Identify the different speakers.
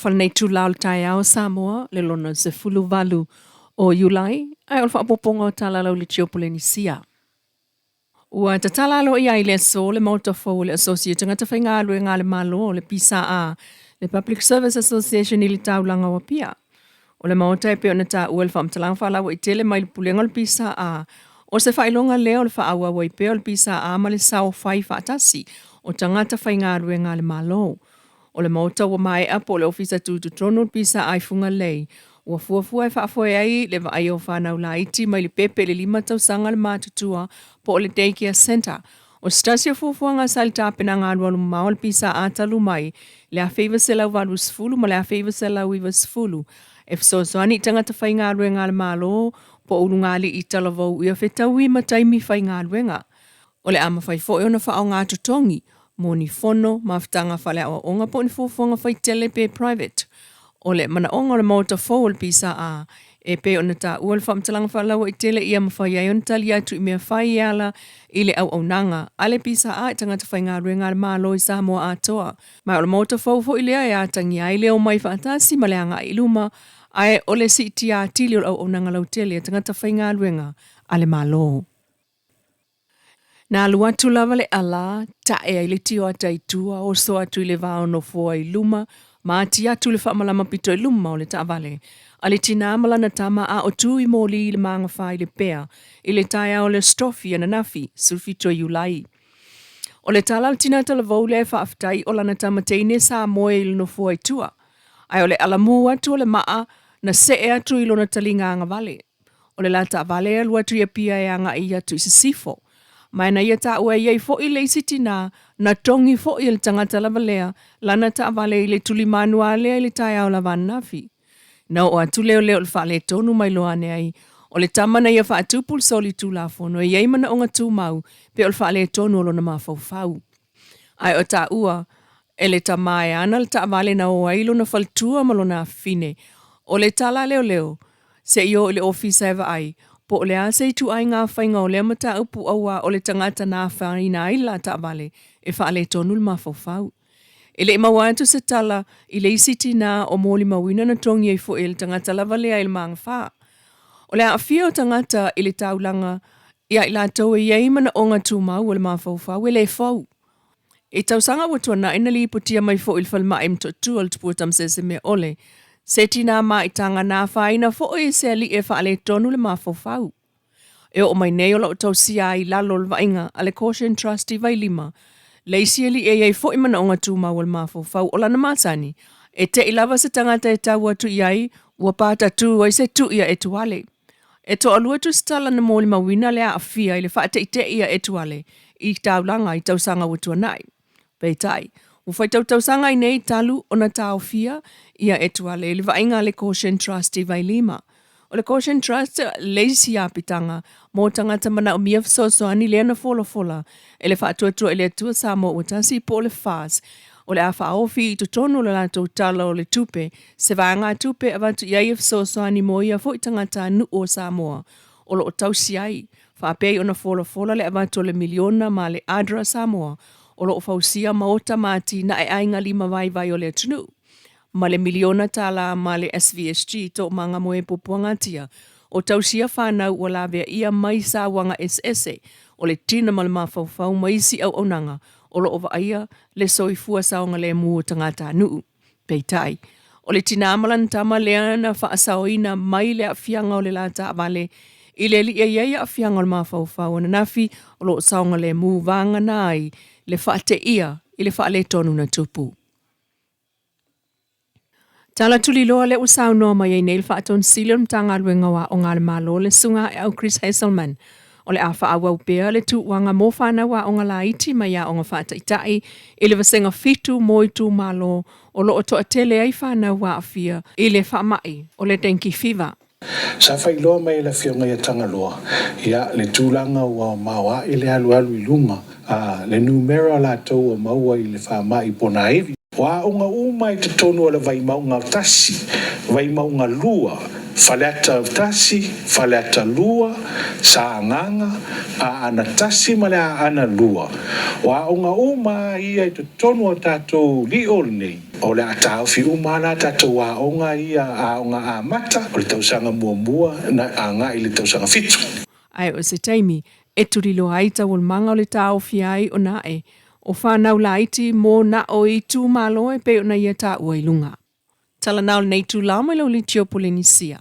Speaker 1: alofa lenei itulā o le taeao Samoa, le lona 18 o Iulai, ae o le faaopoopoga o tala lau le Polenisia. Ua tatala aloaia ai i le aso le Maota Fou o le Asosi o Tagata Faigaluega a le Malo o le PSA, le Public Service Association i le taulaga o Apia. O le Maota e pei ona taua i le faamatalaga faalauaitele mai le Pulega o le PSA, o se faailoga lea o le faaauau ai pea o le PSA ma le sao fai faatasi o tagata faigaluega a le Malo. O le Maota ua maea po o le Ofisa Tutotonu o le PSA i Fugalei, ua fuafua e faafoe ai le vaaia o fanau laiti mai le pepe i le 5 tausaga le matutua po o le Daycare Centre. O se tasi o fuafuaga sa i le tapenaga alualu mamao a le PSA talu mai le 1980 ma le 1990 e fesoasoani i tagata faigaluega a le Malo po o ulugalii talavou ia fetaui ma taimi faigaluega. O le a mafai foi ona faaaoga totogi mo ni fono, mafutaga faaleaoaoga po o ni fuafuaga faitele pe private. O le manaoga o le Maota fou o le PSA e pei ona taua le faamatalaga faalauaitele ia mafai ai ona tali atu i mea fai e ala i le auaunaga a le PSA i tagata faigaluega a le Malo i Samoa atoa. Ma o le Maota fou foi lea e atagia ai le omai faatasi ma le agai i luma, ae o le siitia atili o le auaunaga lautele a tagata faigaluega a le Malo. Na alu atu lava le ala, tae ai le tioata i tua, oso atu i le va o nofoa i luma, ma ati atu le faamalama pito i luma o le taavale a le tinā ma lana tama a o tu i moli i le magafa i le pea i le taeao o le Aso Tofi ananafi, 17 o Iulai. O le tala a le tinā talavou lea e faafetai o lana tama teine sa moe i le nofoa i tua, ae o le alamu atu o le maa na see atu i lona taliga agavale. O le la taavale e alu atu i Apia e agai atu i Sisifo. Ma e na ia taua e i ai foi le isi tinā, na togi foi e le tagata lava lea lana taavale i le tulimanu a lea i le taeao lava ananafi. Na oo atu leoleo i le faaletonu mai loa ane ai o le tama na ia faatupu le soli tulafono e i ai manaoga tumau pe o le faaletonu o lona mafaufau. Ae o taua, e le tama e ana le taavale na o ai lona faletua ma lona afafine. O le tala a leoleo, se i o i le ofisa e vaai, po o le a se ituaiga faiga o lea mataupu auā o le tagata na afaina ai le la taavale e faaletonu le mafaufau. E le i maua atu se tala i le isi tinā o molimauina na togi ai foi e le tagata lava lea i le magafa. O le aafia o tagata i le taulaga ia i latou e i ai manaoga tumau o le mafaufau e le fou. I tausaga ua tuanai na lipotia mai foi i le falemai Motootua o le Tupua Tamasese-Meaole se tinā maitaga na afaina foi e se alii e faaletonu le mafaufau. E oo mai nei o lo o tausia ai i lalo o le vaaiga a le Caution Trust i Vailima le isi alii e i ai foi manaoga tumau o le mafaufau o lana masani e te'i lava se tagata e tau atu i ai ua patatū ai se tui a Etuale. E toalua tusitala na molimauina le aafia i le faate'ite'i a Etuale i taulaga i tausaga ua tuanai. Peitai, ua faitau tausaga ai nei talu ona taofia ia Etuale i le vaaiga a le Caution Trust i Vailima. O le Caution Trust le isi apitaga mo tagata manaomia fesoasoani lea na folafola e le Faatuatua i le Atua Samoa Ua Tasi po o le FAS o le a faaofi i totonu o le latou Tala o le Tupe se vaegatupe e avatu i ai e fesoasoani mo ia foi tagatanuu o Samoa o lo o tausi ai, faapei ona folafola le avatu o le miliona ma le ADRA Samoa o lo o fausia maota ma atinae aiga lima vaivai o le atunuu, ma le miliona tala ma le SVSG Toomaga Moe Puapuagatia o tausia fanau ua laveaia mai sauaga eseese o le tina ma le mafaufau ma isi auaunaga o lo o vaaia le soifua saogalemu o tagatanuu. Peitai, o le tinā ma lana tama lea na faasaoina mai le aafiaga o le la taavale i le alii e i ai aafiaga o le mafaufau ananafi o lo o saogalemu vagana ai le faateia i le faaletonu na tupu. Tala tuliloa lea ua saunoa mai ai nei le Faatonu Sili o le Matagaluega o Aoga a le Malo le Susuga Aeau Chris Hazelman O le a faaauau pea le tuuaga mo fanau aoga laiti mai aoga faataitai i le vasega 7 mo itumalo o lo o toatele ai fanau aafia i le faamai o le dengue fever.
Speaker 2: Sa faailoa mai e le Afioga ia Tagaloa, ia, le tulaga ua maoae le alualu i luga, a, le numera o latou ua maua i le faamai ponaivi. O aoga uma i totonu o le Vaimauga 1, Vaimauga 2, Faleata 1, Faleata 2, Sagaga, Aana 1 ma le Aana 2. O aoga uma a ia i totonu o tatou lio lenei. O le a taofi uma lava la tatou aoga ia, aoga amata o le tausaga muamua agai i le tausaga fitu.
Speaker 1: Ae o se taimi e tuliloa ai taualumaga o le taofia ai ona ae o fanau laiti mo na o itumalo e pei ona ia taua i luga. Tala na o lenei itula mai le Aulitio Polenisia.